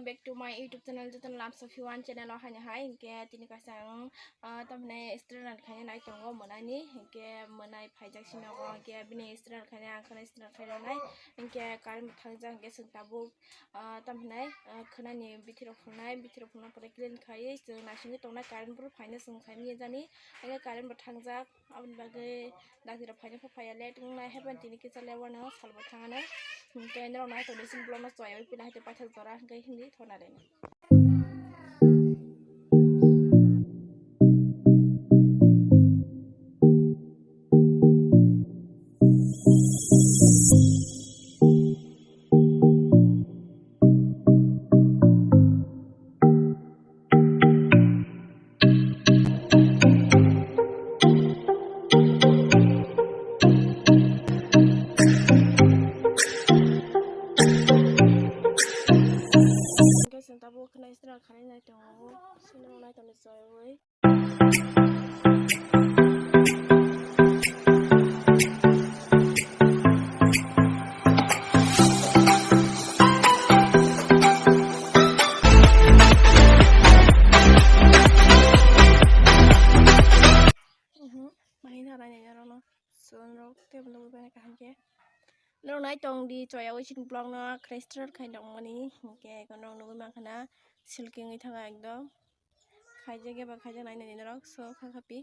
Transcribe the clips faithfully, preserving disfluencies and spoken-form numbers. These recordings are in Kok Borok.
Back to my YouTube channel, jotono lamsa phiwan channel o haino hai, hinkhe tini kaisa ang, ah, tamhinai student khaina nai tongo mwnani, hinkhe mwnai phaijak sini nogo, hinkhe bini student khaina ang khana student khaina nai, hinkhe current bo thangjak, hinkhe chwng tabuk, ah, tamhinai, ah, khwnani bithi rok phungnai, bithi rok phungnai pore clean khaiwi chwng naisingwi tongnai, current bo phaina chwng khaimani jani, hinkhe current bo thangjak. Aboni bagwi dakti rok phaina khe phaiya, late wngnai, haibani tini kisa late wano salbo thangano. Hinkhe norok nai tongdi chini vlog no chwng ui pina hai paithak jora hinkhe hindi thonare. Guys, ang tabuk khwnai sra khanai nai tongo, sini rok nai tongni chwng ui. Mhm, mahin harai nai norokno. So, norok tei bo nugwi mano kaham khe. Norok nai tong di, choya wi chini vlog no khwlai start khai tongmani. Hinkhe norok nugwi mankha na silking wi thangkha ekdom. Khaijak eba khaijak nai nai norok, so, kha kha pi.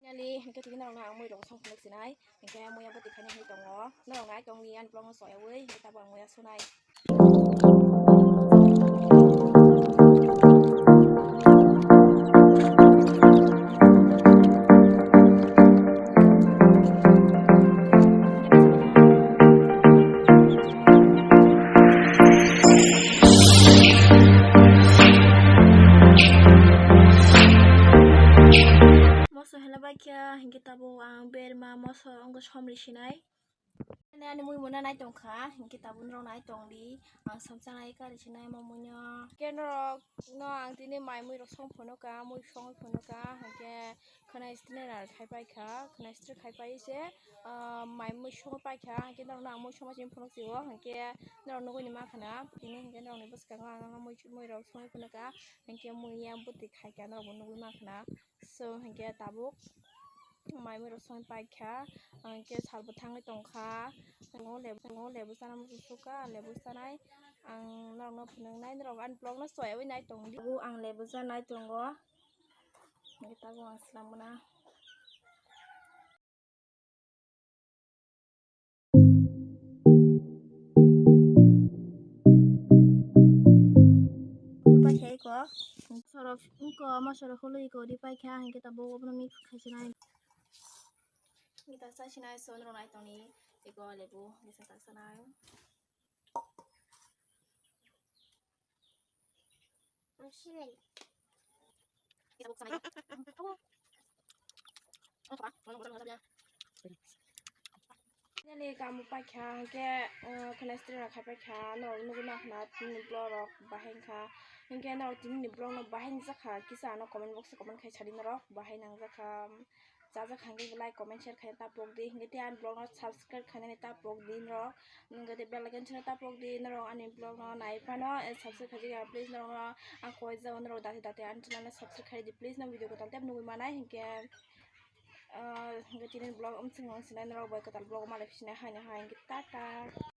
Finally, hinkhe tini norokno ang mui rok song phunuk sinai, hinkhe mui abo tikhaini hinwi tongo, norok nai tongni ani vlog no soyawi, hinkhe tabuk ang mui asonai. Moso hela bai khe, hinkhe tabuk ang berma moso wngkha somri sinai. Ani mui muna nai tongkha, hinkhe tabuk norok nai tongdi, ang samsa nai kari sinai mo muino. Hinkhe norok no ang tini mai mui rok song phunukha, mui songwi phunukha, hinkhe khwnai stiner khai paikha, khwnai stiner khai pai se, ah, mai mui songwi paikha, hinkhe norokno ang mui songma simi phunuk sio, hinkhe norok nugwi ni mankha na, tini hinkhe norokni bwskango ang mui, mui rok songwi phunukha, hinkhe mui ya bwtwi khaikha norokbo nugwi mankha na. So, hinkhe tabuk mai mui rok songwi paikha, hinkhe salbo thangwi tongkha, tongo lebu, tongo lebu chana muchung sukha, lebu chanai ang norokno phunuknai, norok ani vlog no soyawi nai tongdi. Tabuk ang lebu chanai tongo, hinkhe tabuk ang swlangmano. Khulpai khe iko, sorok iko, ma sorok khulwi iko ri paikha, hinkhe tabuk obono mix khaisinai. Hinkhe ta chasinai, so norok nai tongni, iko lebu, gisa ta sanai. Nini kamu paikha, hinkhe, uh, khwnai stri rok khai paikha, norok nugwi mankha na, tini vlog rok bahai wngkha. Hinkhe norok tini ni vlog no bahai nangjakha, kisa ano comment box o comment khai sadi norok, bahai nangjakha. Chajak kha hinkhe like, comment, share khaina ta pok di. Hinkhe tei ani vlog no subscribe khainani ta pok di norok. Hinkhe tei bell icon sino ta pok di norok ani vlog no nai phano, eh, subscribe khaijak ya, please norok no ang koi jago norok dati dati ani channel no subscribe khai di please, no video kwtal tei nugwi manai hinkhe, ah, hinkhe tini vlog umsing wng sinai norok bai kwtal vlog malai phi sinai haino hai hinkhe tata.